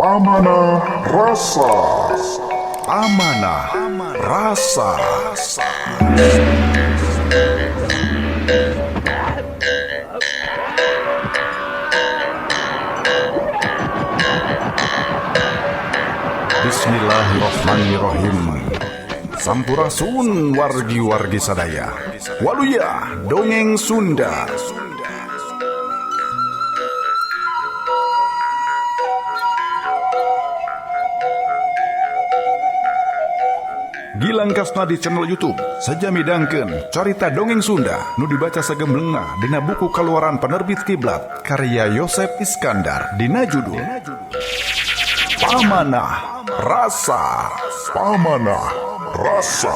Pamanah Rasa. Amanah Rasa. Bismillahirrahmanirrahim. Sampurasun wargi-wargi sadaya. Waluya dongeng Sunda. Gilang Kasna di channel YouTube saja midangkeun carita dongeng Sunda nu dibaca sagemblengna dina buku kaluaran penerbit Kiblat karya Yosep Iskandar dina judul Pamanah Rasa. Pamanah Rasa.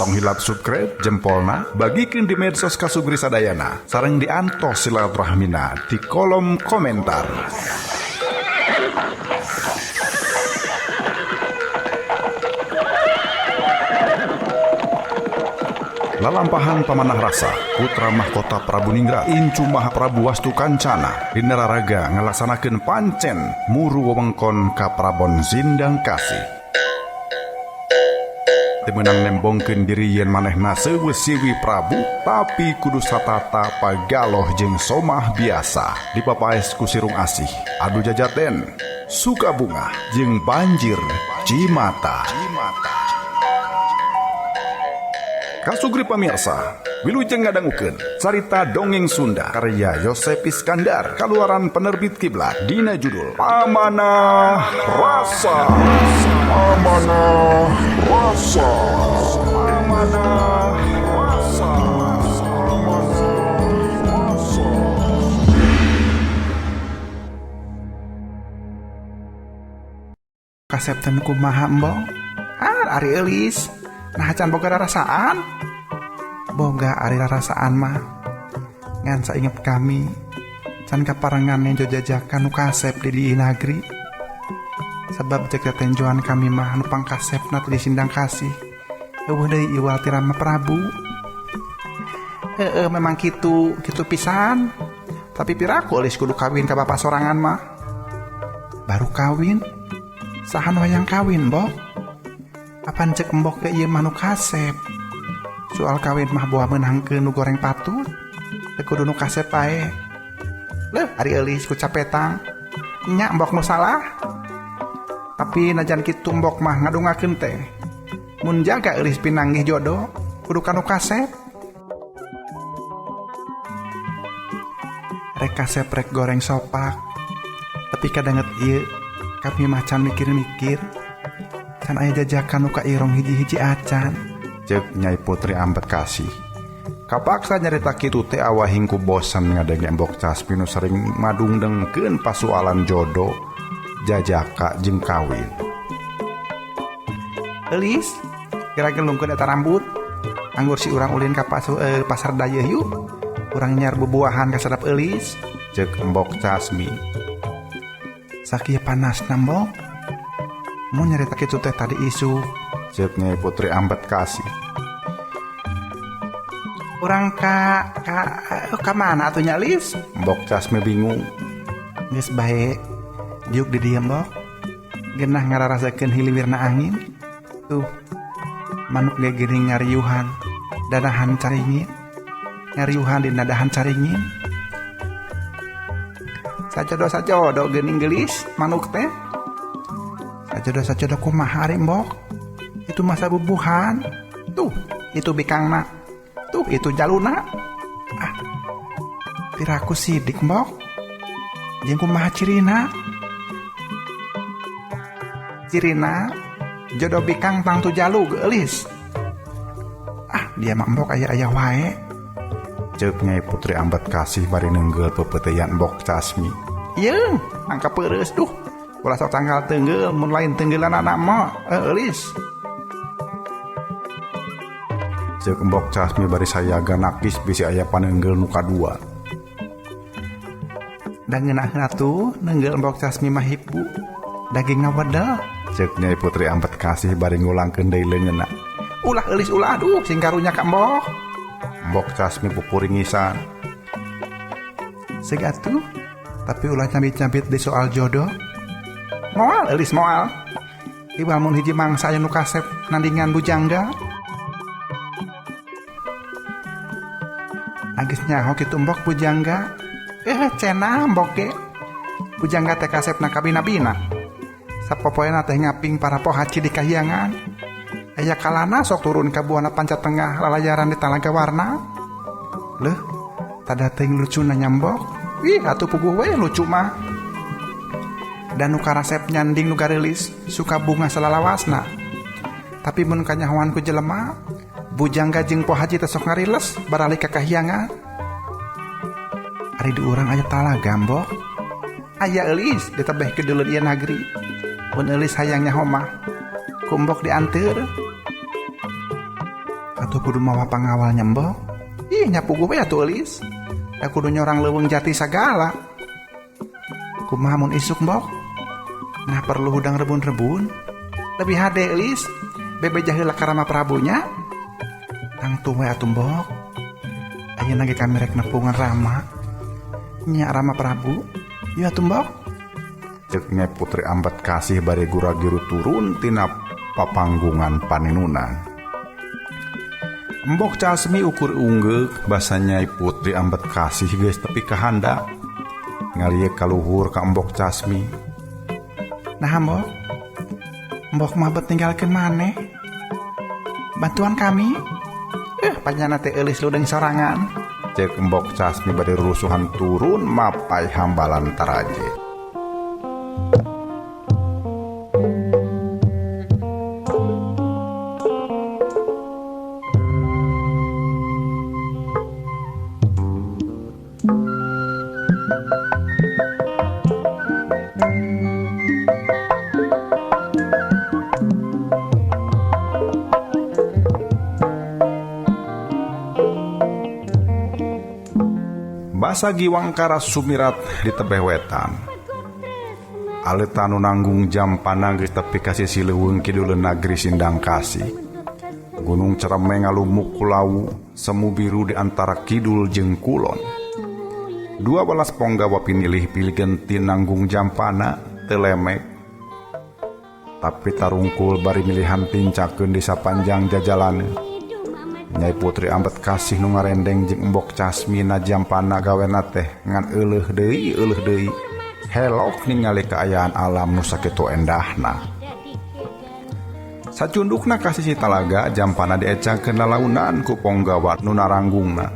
Tong hilap subscribe jempolna bagikeun di medsos kasugri sadayana sareng diantos silaturahmina di kolom komentar. Lalampahan Pamanah Rasa, putra mahkota Prabu Ningrat, incu Mahaprabu Wastu Kancana, dina raraga ngalaksanakeun pancen muru wewengkon ka Prabon Sindang Kasih. Teu meunang nembongkeun diri yen manehna seueuh siwi Prabu, tapi kudu satata pagaloh jeung somah biasa dipapaes ku sirung asih, adu jajaten, suka bunga jeung banjir cimata. Kasugri pamirsa, wilujeng ngadangukeun carita dongeng Sunda karya Yosep Iskandar kaluaran penerbit Kiblat dina judul Pamanah Rasa. Pamanah Rasa. Pamanah Rasa. Kasep teh kumaha embong? Ah, ari eulis. Nah can boga rarasaan. Boga ari rarasaan mah. Ngan sainget kami can kaparengan nejo jajakan nu kasep di dieu nagri. Sebab cek tetenjoan kami mah nu pangkasepna teh di Sindang Kasih. Eueuh deui iwal ti Rama Prabu. Heeh memang kitu, kitu pisan. Tapi piraku eulis kudu kawin ka bapa sorangan mah. Baru kawin? Saha nu hayang kawin, Mbok? Apan cek embok ke ieu mah nu kasep. Soal kawin mah boa meunangkeun nu goreng patut. Teu kudu nu kasep bae. Leuh, ari eulis ku capetang. Nya embok nu salah. Tapi najan kitu embok mah ngadungakeun teh. Mun jaga eulis pinanggih jodoh, kudu ka nu kasep. Rek kasep rek goreng sopak. Tapi kadanget ieu kami mah can mikir-mikir. Can aya jajakan nu ka irong hiji-hiji acan. Ceuk Nyai Putri Ambet Kasih. Kapaksa nyarita kitu teh awahing ku bosan ngadenge Embok Casmi nu sering madungdengkeun pasualan jodoh, jajaka jeung kawin. Eulis, geura gelungkeun eta rambut. Anggur si urang ulin ka pasar dayeuh yuk. Urang nyiar bubuahan kasadap eulis. Ceuk Embok Casmi. Sakieu panasna Mbok. Mun nyarita kitu teh tadi isu. Ceuk Nyai Putri Ambet Kasih. Urang ka mana atuh nya Lis? Mbok Casmi bingung. Geus bae diuk di dieu Mbok. Genah ngararasakeun hiliwirna angin. Tuh manuk ge geuning ngariuhan danahan caringin. Ngariuhan dina dahan caringin. Sajodo-sajodo geuning geulis manuk teh. Sajodo-sajodo kumaha ari Mbok? Itu masa bubuhan. Tuh, itu bikangna. Tuh, itu jaluna. Ah, piraku sidik Mbok. Jeung kumaha cirina? Cirina jodoh bikang tangtu jalu geulis. Ah, dia mah Mbok aya-aya wae. Ceuk Nyai Putri Ambet Kasih bari neunggeul peupeuteuyan Mbok Casmi. Yeung, mangka peureus duh. Ulah sok tanggal teunggeul mun lain teunggeulan anak mah, eulis. Ceuk Mbok Casmi bari sayaga nakis bisi aya paneunggeul nu kadua. Da ngeunaheun atuh neunggeul Mbok Casmi mah hipu. Dagingna wedel. Ceuk Nyai Putri Ambet Kasih bari ngulangkeun deui leungeunna. Ulah eulis ulah aduh sing karunya ka Mbok. Mbok Casmi pupuringisan. Seg atuh, tapi ulah nyambit-nyambit di soal jodoh. Moal Elis moal. Iwal mun hiji mangsa aya nu kasep nandingan bujangga. Agis nyaho kitu mbok bujangga. Cenah mbok ge. Bujangga teh kasepna kabina-bina. Sapopoena teh ngaping para pohaci di kahyangan. Aya kalana sok turun ka buana panca tengah lalayaran di talaga warna. Leuh, tada teuing lucuna nyambok. Ih, atuh puguh we lucu mah. Dan nu karasep nyanding nu gareulis suka bunga salalawasna. Tapi mun kanyahoan ku jelema, bujangga jeung pohaji teh sok ngariles baralik ka kahyangan. Ari di urang aya talaga mbok. Aya eulis ditebeh ke dulur ieu nagri. Mun eulis hayang nyaho mah ku mbok dianteur. Atuh kudu mawa pangawal nyembok. Ih, nya puguh we atuh eulis. Da kudu nyorang leuweung jati sagala. Kumaha mun isuk mbok? Nah perlu hudang rebun-rebun. Lebih hade eulis. Bebeja heula ka Rama Prabunya. Tangtu we atuh mbok. Ayeuna ge kami rek nepungan Rama. Nya Rama Prabu. Ieu atuh mbok. Ceuk Nyai Putri Ambet Kasih bari gura-giru turun tina papanggungan paninunan. Mbok Casmi ukur unggeuk basa Nyai Putri Ambet Kasih geus tepi ka handap. Ngalieu kaluhur ka Mbok Casmi. Nah mbok, mbok mah bet ninggalkeun maneh. Bantuan kami. Panyana teh eulis ludeung sorangan. Ceuk Mbok Casmi bari rurusuhan turun mapai hambalan taraje. Basa giwangkara sumirat di tebeh wetan. Aleta nu nanggung jampana geus tepi ka sisi leuweung kiduleun nagri Sindang Kasih. Gunung Cereme ngalumuk ku lawu, semu biru di antara kidul jeung kulon. 12 ponggawa pinilih pilih genti nanggung jampana teu lemek. Tapi tarungkul bari milihan tincakeun di sapanjang jajalane. Nyai Putri Ambet Kasih nu ngarendeng jeung Mbok Casmi na jampana gawena teh ngan euleuh deui euleuh deui. Helok ningali kaayaan alam nu sakitu endahna. Sacundukna ka sisi talaga jampana diecakeun lalaunan ku ponggawa nu naranggungna.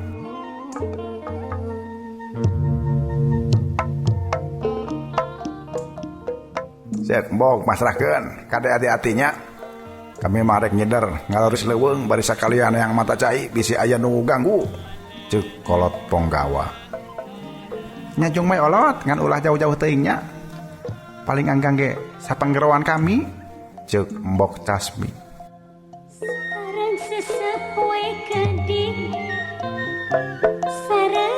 Cek mbok masrahkeun kade ati-atinya. Kami marek nyeder ngaloris leuweung bari sakalian yang mata cai bisi aya nu ganggu. Ceuk kolot ponggawa. Nyajung mai olot ngan ulah jauh-jauh teuing nya. Paling anggang ge sapanggeroan kami. Ceuk Mbok Casmi. Sareng sesepuh keding, sareng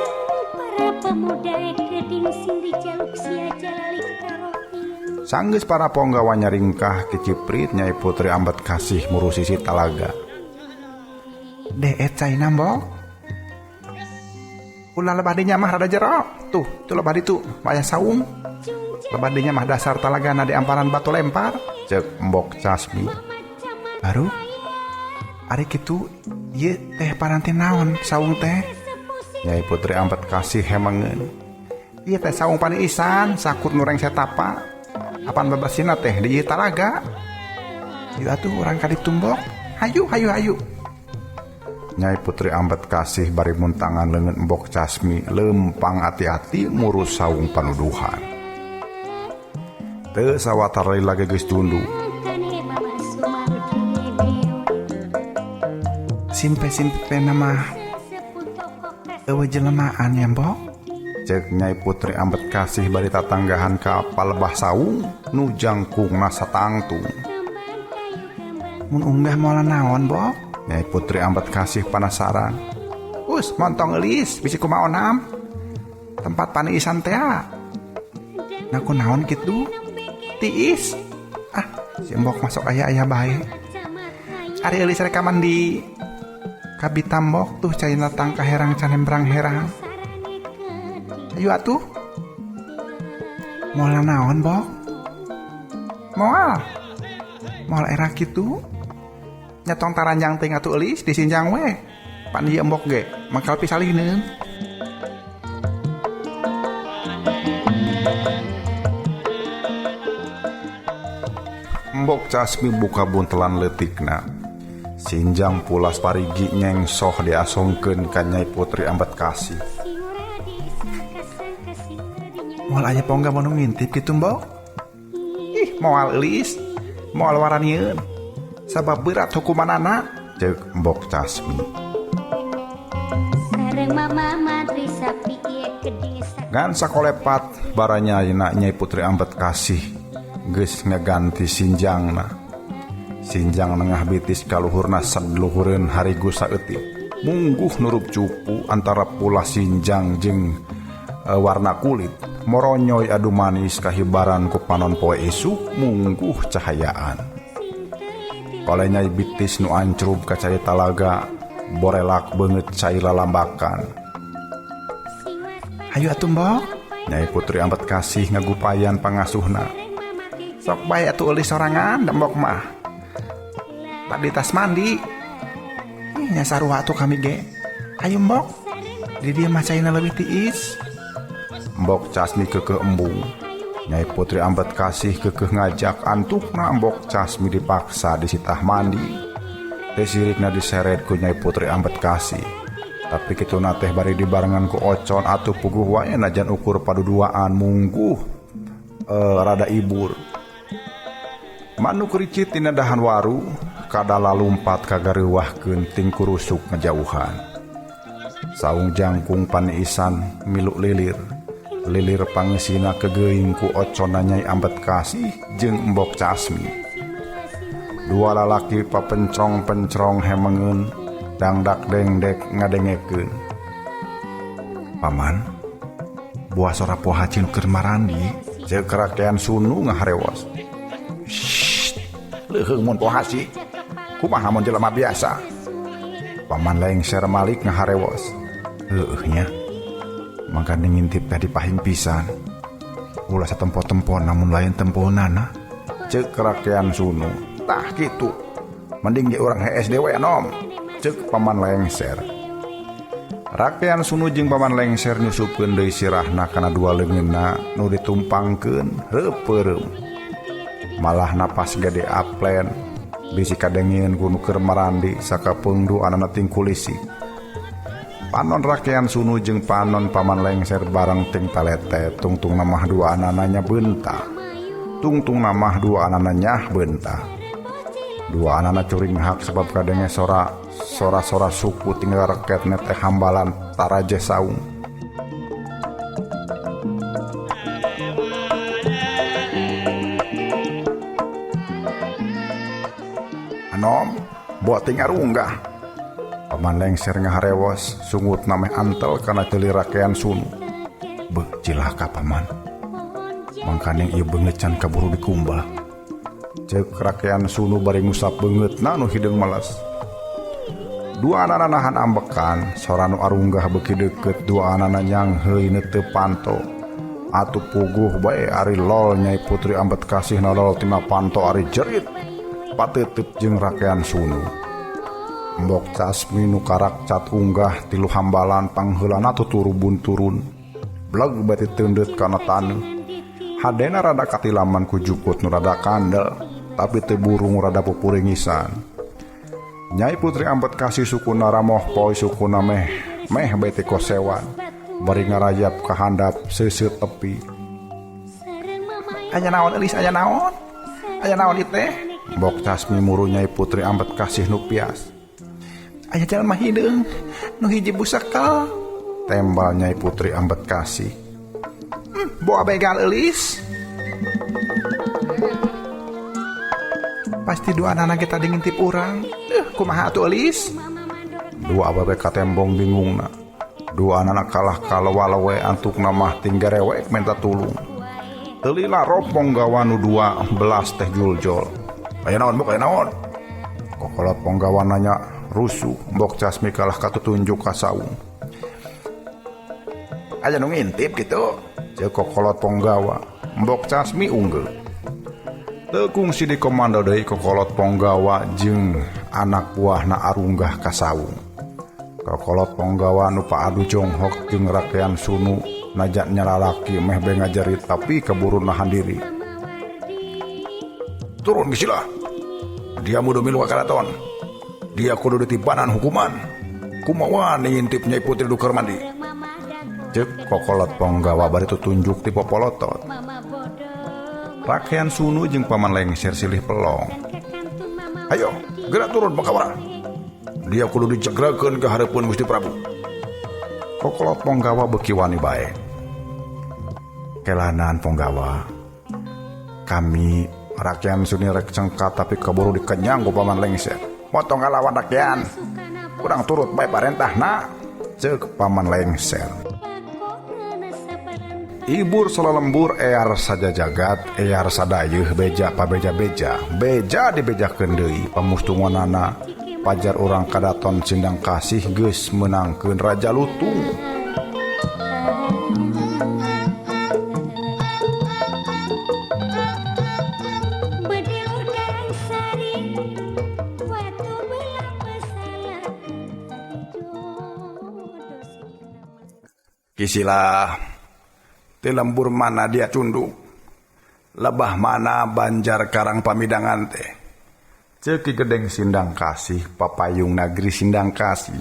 para pemuda keding sing dijaluk sia jalalik karofi. Sanggeus para ponggawa nyaringkah kiciprit Nyai Putri Ambet Kasih murusi si talaga. Deet caina mbok. Ulah lebah dinya mah rada jero. Tuh, tuh lebah ditu aya saung. Lebah dinya mah dasar talagana di amparan batu lempar. Ceuk Mbok Casmi. Baru ari kitu ieu teh paranti naon saung teh? Nyai Putri Ambet Kasih hemangeun. Ieu teh saung paniisan sakur nu rengse tapa. Apan babasina teh di ieu talaga. Ieu atuh urang ka ditu mbok. Hayu hayu hayu. Nyai Putri Ambet Kasih bari muntangan leungeun Mbok Casmi lempang ati-ati murus saung panuduhan. Teu sawatara lagi geus tunduh. Simpe-simpe nama eueuh jelemaan ya mbok. Ceuk Nyai Putri Ambet Kasih bari tatanggahan ka palebah saung nu jangkungna satangtung. Mun unggah moal naon mbok? Nyai Putri Ambet Kasih panasaran. Us montong eulis bisi kumaha onam. Tempat paniisan teh. Nah kunaon kitu? Tiis. Ah, si mbok masuk aya-aya bae. Ari eulis rekaman di Kabita mbok tuh caina tangka herang can hembrang-herang. Ayo atuh. Moal naon, Bok? Moal. Moal era kitu. Nya tong taranjang teuing atuh eulis di Sinjang we. Pan ieu embok ge mangkal pisalineun. Mbok Casmi buka buntelan leutikna. Sinjang pulas parigi nyengsoh diasongkeun ka Nyai Putri Ambet Kasih. Moal aya pongga nu ngintip kitu, Mbok? Ih, moal eulis. Moal waranieun. Sabab berat hukumanana, ceuk Mbok Casmi. Ngan sakolepat baranyayna Nyai Putri Ambet Kasih geus ngaganti sinjangna. Sinjang nengah bitis kaluhurna sadluhureun harigu saeutik. Mungguh nurup cupu antara pulas sinjang jeung warna kulit. Moronyoy adu manis kahibaran ku panon poe isuk mungguh cahayaan. Oleh Nyai bitis nu ancrub ka cai talaga borelak beungeut cai lalambakan. Hayu atuh, Mbok. Nyai Putri Ambet Kasih ngagupayan pangasuhna. Sok bae atuh eulis sorangan da mbok mah. Tadi tas mandi. Ih, nya sarua atuh kami ge. Hayu mbok. Di dieu mah caina leuwih tiis. Mbok Casmi keukeuh embung. Nyai Putri Ambet Kasih keukeuh ngajak antukna Mbok Casmi dipaksa disitah mandi. Teh sirikna diseret ku Nyai Putri Ambet Kasih. Tapi kituna teh bari dibarengan ku ocon atuh puguh wae najan ukur paduduaan mungguh rada ibur. Manuk ricit tina dahan waru kadala lumpat kagareuwahkeun ting kurusuk ngajauhan. Saung jangkung paniisan milu lilir. Lilir pangesina kegeuing ku oconna Nyai Ambet Kasih jeung Mbok Casmi. Dua lalaki papencrong-pencrong hemengeun, dangdak dengdek ngadengekeun. Paman, buah sora poha cin keur marandi, ceuk rakean Sunu ngaharewos. Shh, leuheung mun poha sih. Kumaha mun jelema biasa? Paman lengser malik ngaharewos. Heueuh nya. Mangkane ngintip teh dipahing pisan. Ulah satempo-tempo namun lain temponana. Ceuk rakean Sunu. Tah kitu. Mending ge urang hees dewe nom. Ceuk paman lengser. Rakean Sunu jeung paman lengser nyusupkeun deui sirahna kana dua leungeunna nu ditumpangkeun reupeurem. Malah napas gede aplen bisi kadengieun ku nu keur marandi sakapeung anana tingkulisi. Panon rakean Sunu jeung panon paman lengser bareng ting talete tungtung namah dua anana beunta. Tungtung namah dua anana nyah beunta. Dua anana curing hak sebab kadenge sora-sora suku tinggal reket teh hambalan taraje saung. Anom, buat tinggal unggah. Paman lengser ngaharewos sungut nameh antel kana ceuli rakean Sunu. Beuh, cilaka paman. Mangkaning ieu beungeut can kaburu dikumbah. Ceuk rakean Sunu bari ngusap beungeutna nu hideung meles. Dua anana nahan ambekan, sora nu arunggah beuki deukeut dua anana nyangheui neuteup panto. Atuh puguh bae ari lol Nyai Putri Ambet Kasih nolol tina panto ari jerit. Pateuteup jeung rakean Sunu. Mbok Casmi nu karakcat unggah tilu hambalan pangheulana tuturubun turun. Bleg bati teundeut kana taneuh. Hadena rada katilaman ku jukut nu rada kandel, tapi teu burung rada pupuringisan. Nyai Putri Ambet Kasih sukuna ramoh poe sukuna meh meh bete kosewan. Bari ngarayap ka handap seuseut tepi. Aya naon eulis, aya naon? Aya naon ieu teh? Mbok Casmi muru Nyai Putri Ambet Kasih nu pias. Aya jalma hideung nu hiji busekel. Tembal Nyai Putri Ambet Kasih. Boa begal eulis. Pasti dua anak kita ngintip urang. Kumaha atuh eulis? Dua awewe katembong bingungna. Dua anak kalah kalawalawe antukna mah tinggarewek minta tulung. Telila ropong gawa nu 12 teh juljol. Aya naon bok, aya naon? Kokolot ponggawa nanya Rusuh Mbok Casmi kalah katutunjuk ka saung. Aya nu ngintip kitu, ceuk kokolot Ponggawa. Mbok Casmi unggul. Teu kungsi di komando deui kokolot Ponggawa jeung anak buahna arunggah ka saung. Kokolot Ponggawa nu paadu jonghok jeung rakean Sunu najan nyalalaki meh be ngajerit tapi keburu nahan diri. Turun Gisila. Dia mudu milu ka karaton. Dia kudu ditibanan hukuman. Kumaha ngintip Nyai Putri nu keur mandi. Ceuk kokolot Ponggawa bari tutunjuk ti popolotot. Rakean Sunu jeung Paman Lengser silih pelong. Ayo, gerak turun Ponggawa. Dia kudu dijegrakeun ka hareupeun Gusti Prabu. Kokolot Ponggawa beuki wani bae. Kelanan Ponggawa. Kami rakyat Suni rek cengkat tapi keburu dikenyang ku Paman Lengser. Motong ngalawan rakyat. Kurang turut bae parentahna. Ceuk Paman Lengser. Ibur salalembur ear saja jagat, ear sadayeuh beja pabeja-beja, beja dibejakeun deui pamustunganana. Pajar urang kadaton Sindang Kasih geus meunangkeun Raja Lutung. Kisilah ti lembur mana dia cunduk, lebah mana Banjar Karang Pamidangan teh. Ceuk Ki Gedeng Sindang Kasih papayung nagri Sindang Kasih.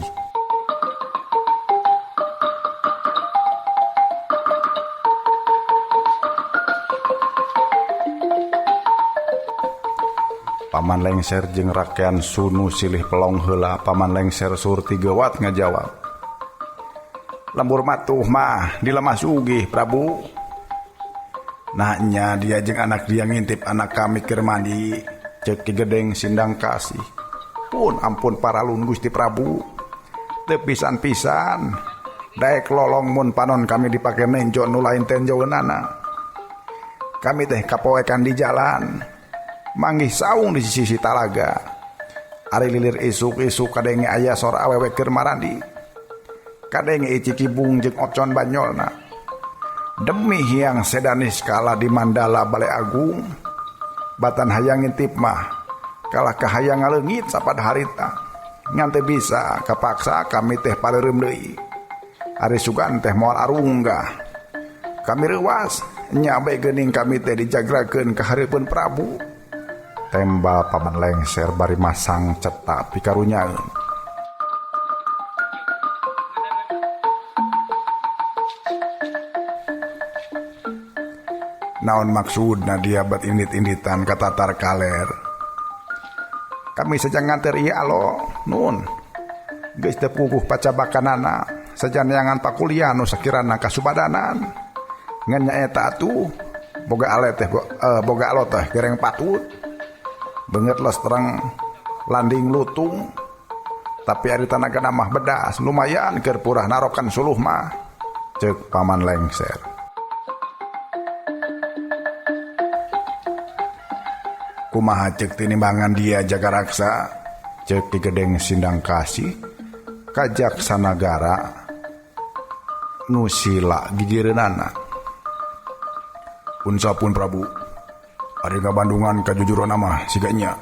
Paman Lengser jeung rakean Sunu silih pelong heula. Paman Lengser surti gewat ngajawab. Lembur matuh mah di lemah sugih Prabu. Nah nya dia jeung anak dia ngintip anak kami keur mandi. Ceuk Ki Gedeng Sindang Kasih. Pun ampun paralun Gusti Prabu. Teu pisan-pisan daek lolong mun panon kami dipake nenjo nu lain tenjoeunana. Kami teh kapoekan di jalan. Manggih saung di sisi talaga. Ari lilir isuk-isuk kadenge aya sora awewe keur marandi. Kadenge icikibung jeung ocon banyolna. Demi hiang sedanis kala di Mandala Balai Agung. Batan hayang ngintip mah kalah kahayang ngaleungit sapad harita. Ngan teu bisa kapaksa kami teh paleureum deui. Ari sugan teh moal arunggah. Kami reuas nya bae geuning kami teh dijagrakeun ka hareupeun Prabu. Tembal Paman Lengser bari masang cetak pikarunyaeun. Naon maksudna dia bat indit-inditan ka tatar kaler. Kami saja nganter ieu alo nun. Geus teu puguh pacabakanana, saja neangan pakuliah nu sakirana kasubadanan. Ngan nyaeta atuh boga ale teh boga alo teh gereng patut. Beungeut los terang landing lutung. Tapi ari tanaga mah bedas lumayan keur purah narokan suluh mah. Ceuk Paman Lengser. Kumaha ceuk tinimbangan dia jaga raksa. Ceuk Ki Gedeng Sindang Kasih ka jaksa nagara nu sila gigireunana. Unsapun Prabu, ari ngabandungan kajujuran mah siga nya.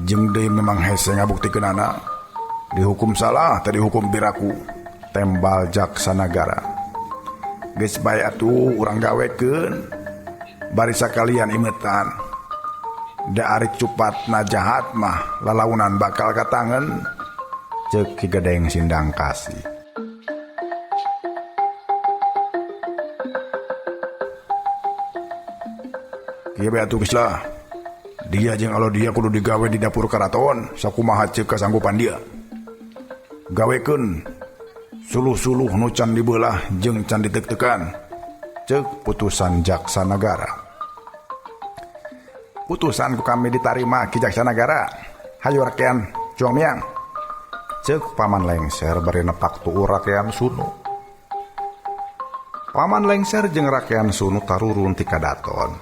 Jeung deui memang hese ngabuktikeunana. Dihukum salah teh dihukum piraku. Tembal jaksa nagara. Geus bae atuh urang gawekeun. Bari sakalian imetan. Da ari cupatna jahat mah lalaunan bakal katangen. Ceuk Ki Gedeng Sindang Kasih. Kieu bae atuh geus lah. Dia jeung alo dia kudu digawe di dapur karaton sakumaha ceuk kasanggupan dia. Gawekeun suluh-suluh nu can dibeulah jeung can ditek-tekan. Ceuk putusan jaksa nagara. Putusan ku kami ditarima ki jaksa nagara. Hayu rakean cuang miang. Ceuk Paman Lengser bari nepak tuur rakean Sunu. Paman Lengser jeung rakean Sunu tarurun ti kadaton.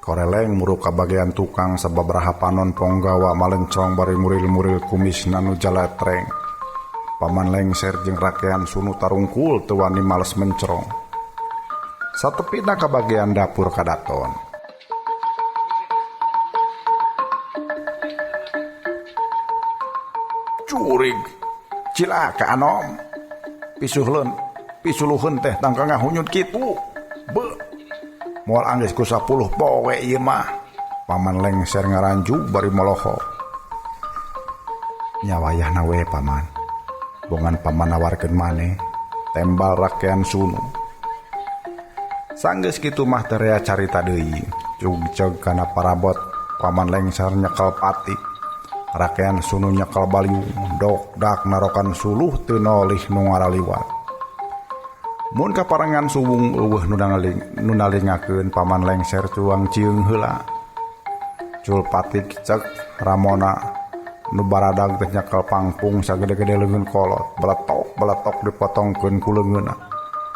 Koreleng muru ka bagian tukang sababaraha panon ponggawa malencong bari muril-muril kumisna nu jaletreng. Paman Lengser jeung rakean Sunu tarungkul teu wani males mencrong. Satepina ka bagian dapur kadaton. Curig cilaka anom. Pisuhleun, pisuluheun teh tangka ngahunyut kitu. Beuh. Moal anggeus ku 10 poe ieu mah. Paman Lengser ngaranjug bari molohok. Nya wayahna we paman. Bongan paman nawarkeun maneh, tembal rakean Sunu. Sanggeus kitu mah teu rea carita deui. Cugceg kana parabot, Paman Lengser nyekel patik. Rakean Sunu nyekel baliung, dok-dak narokan suluh teu nolih nu ngaraliwat. Mun kaparengan suwung eueuh nu nalingakeun Paman Lengser cuang cieung heula. Cul patik cek Ramona nu baradag teh nyekel pangpung sagede-gede leungeun kolot, beletok-beletok dipotongkeun ku leungeunna.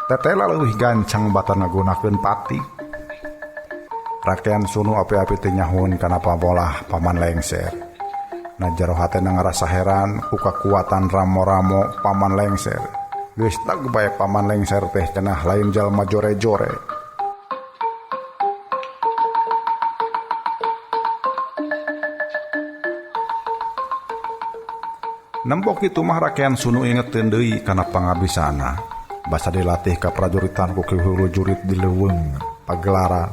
Tetela leuwih gancang batan ngagunakeun patik. Rakean Sunu api-api teu nyahueun kana pamolah Paman Lengser. Na jero hatena ngarasa heran ku kakuatan ramo-ramo Paman Lengser. Geus tag bae Paman Lengser teh cenah lain jalma jore-jore. Nembok kitu mah rakean Sunu ingeteun deui kana pangabisana. Basa dilatih ka prajuritan ku Ki Hulu Jurit di leuweung pagelaran.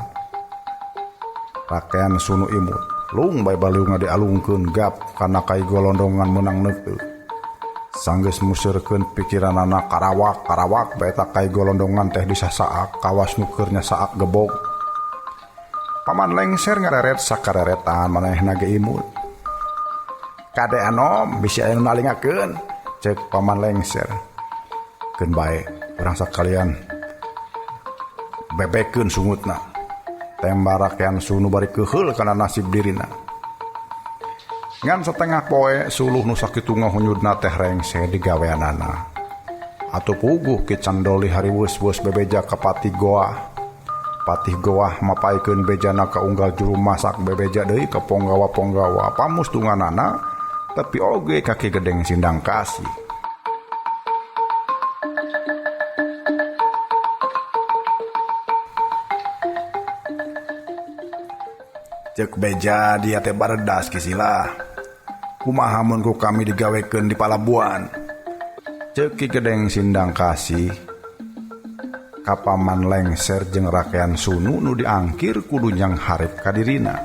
Rakean Sunu imut, lung bae baliung dialungkeun gap kana kai golondongan meunang neuteuk. Sanggeus museurkeun pikiranana karawak-karawak bae eta kai golondongan teh disasaak kawas nu keur nyasaak gebog. Paman Lengser ngareret sakareretan manehna ge imut. Kade anom bisi aya nu nalingakeun, ceuk Paman Lengser. Keun bae urang sakalian bebekeun sungutna. Tembak rakean Sunu bari keuheul kana nasib dirina. Ngan setengah poe suluh nu sakitu ngahunyudna teh rengse digaweanana. Atuh puguh Ki Candoli hariweus-weus bebeja ka Patih Goah. Patih Goah mapaikeun bejana ka unggal juru masak bebeja deui ka ponggawa-ponggawa pamustunganana tapi oge ka Ki Gedeng Sindang Kasih. Ceuk beja dia teh baredas Ki Sila. Kumaha mun ku kami digawekeun di palabuhan. Ceuk Ki Gedeng Sindang Kasih ka Paman Lengser jeung rakean Sunu nu diangkir kudu nyang hareup ka dirina.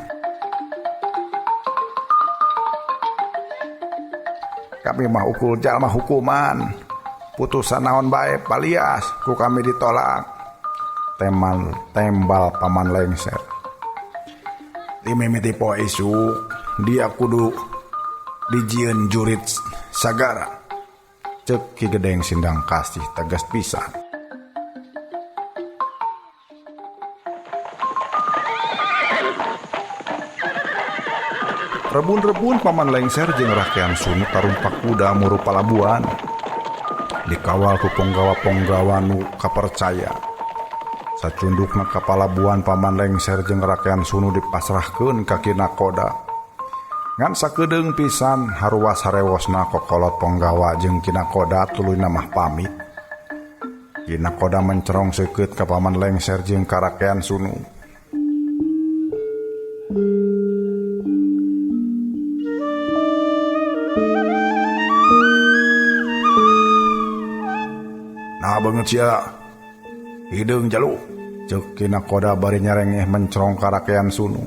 Kami mah ukul jalma hukuman. Putusan naon bae palias ku kami ditolak. Tembal Paman Lengser. Ti mimiti poe isuk dia kudu dijieun jurit sagara. Ceuk Ki Gedeng Sindang Kasih tegas pisan. Rebun-rebun Paman Lengser jeung rakean Sunu tarumpak kuda muru palabuhan. Dikawal ku ponggawa-ponggawa nu kapercaya. Sacundukna ka palabuhan Paman Lengser jeung rakean Sunu dipasrahkeun ka Ki Nakoda. Ngan sakedeung pisan haruas harewosna kokolot ponggawa jeung Ki Nakoda tuluyna mah pamit. Ki Nakoda mencerong seukeut ka Paman Lengser jeung ka rakean Sunu. Nah banget sia. Hideung jalu. Ceuk Ki Nakoda bari nyarengeh mencerong ka rakean Sunu.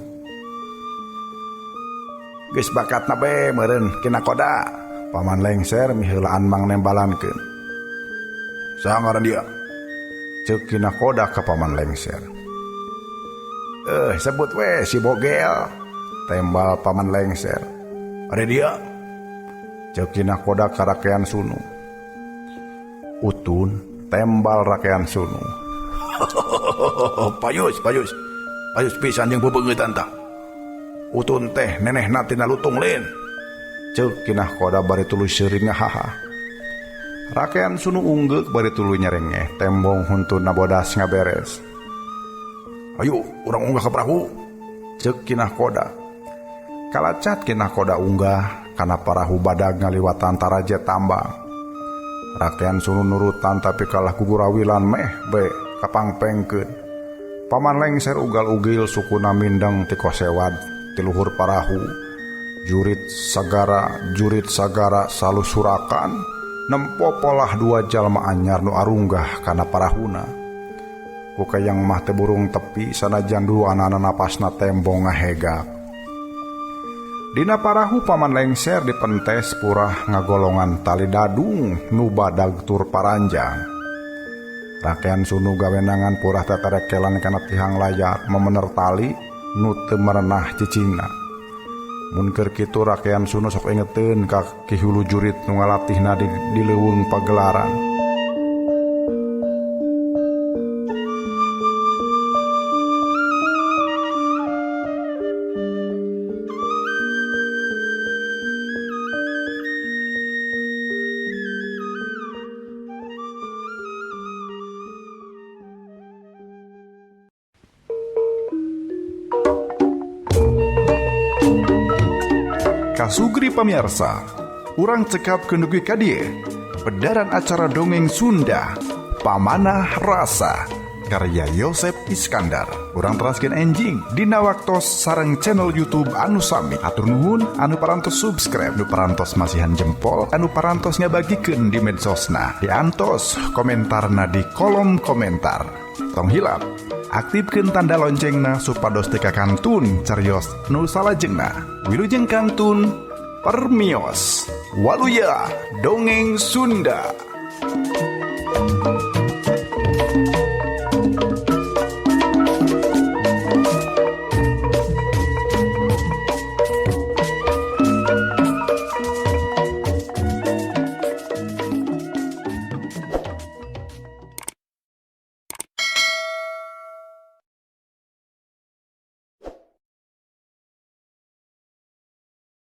Geus bakatna be meureun Ki Nakoda. Paman Lengser miheulaan mang nembalankeun. Saha ngaran dia? Ceuk Ki Nakoda ka Paman Lengser. Sebut we si Bogel. Tembal Paman Lengser. Are dia? Ceuk Ki Nakoda ka rakean Sunu. Utun tembal rakean Sunu. Payus, payus. Payus pisan jeung bebeungeutan tah. Utun teh nenehna tina lutung lin. Ceuk Ki Nakoda bari tuluy seuri ngahaha. Rakean Sunu unggeuk bari tuluy nyerengeh tembong huntuna bodas ngaberes. Ayo urang unggah ka perahu. Ceuk Ki Nahkoda. Kalacat Ki Nahkoda unggah kana parahu badag ngaliwatan taraje tambang. Rakean Sunu nurutan tapi kalah kugurawilan meh be kapangpengkeun. Paman Lengser ugal-ugil sukuna mindeng ti kosewad ti luhur parahu. Jurit sagara salusurakan nempo polah dua jalma anyar nu arunggah kana parahuna. Ku kayang mah teu burung tepi sanajan duanana napasna tembong ngahegak. Dina parahu Paman Lengser dipentes purah ngagolongan tali dadung nu badag tur paranjang. Rakean Sunu gawenangan purah teterekelan kana tihang layar memener tali nu teu merenah cicingna. Mun keur kitu rakean Sunu sok ingeteun ka Ki Hulu Jurit nu ngalatihna di leuweung pagelaran. Kasugri pamirsa, urang cekap kenugi kadie, pedaran acara dongeng Sunda, Pamanah Rasa, karya Yosep Iskandar. Urang teraskeun enjing dina waktos sareng channel YouTube anu sami. Atur nuhun anu parantos subscribe, nu parantos masihan jempol, anu parantos ngabagikeun di medsosna. Diantos komentarna di kolom komentar. Tong hilap, aktifkeun tanda loncengna supados teu kakantun carios nu salajengna. Wilujeng kantun permios. Waluya dongeng Sunda.